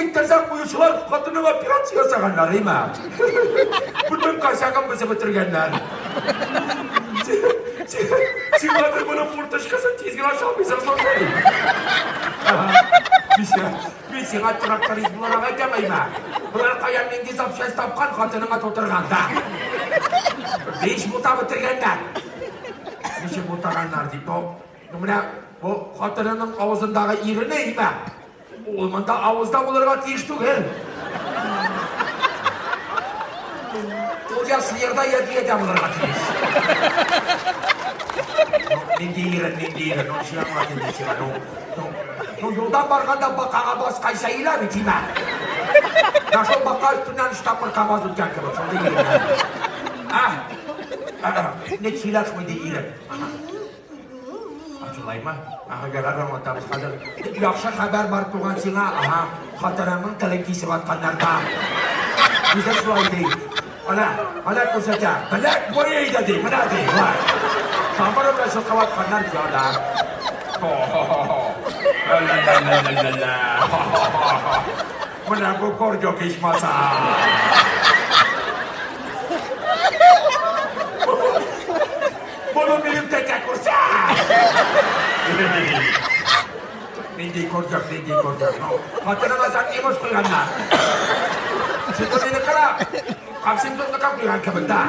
Пластик терсәк куючылар хатыныңа операция ясаганнар, әйме? Бөтен косягын бозып бетергәннәр. Син хәзер моның форточкасын тиз генә ача алмыйсың, слушай. Мин сиңа тракторист буларак әйтәм, әйме? Болар каян нинди запчасть тапкан, хатыныңа тутырган, да. Биш бутап бетергәннәр. Ничек бутаганнар дип, ну, менә бу хатынының авызындагы ирене, әйме? Ул монда авызда булырга тиеш түгел. Ул я сыерда, я дөядә булырга тиеш. Нинди ирен, нинди ирен, ул шул аңлатыйм мин сиңа. Ну, ну, юлдан барганда бакага баскан сәилә бит, тимә. Менә шул бака өстеннән өч тапкыр КамАЗ үткән кебек, шундый ирен. А, ник сөйләшми ди ирен. Шулаймы? Ага, ярар, аңлатабыз хәзер. Яхшы хәбәр бар, туган, сиңа. Ага, хатыныңның телен кисеп атканнар да. Үзе шулай ди. Ана, ана күрсәтә. Беләк буе иде ди, менә ди. Болай. Тамыры белән чолкап атканнар ди ана. Ла-ла-ла-ла-ла-ла. Менә бу кордюк ичмаса. Моны минем тәкә күрсә! Нинди күрдек, нинди күрдек. Ну, хатыныма сән имыш куйганнар. Син мине кара. Капсин тотныкка куйган кебек, да.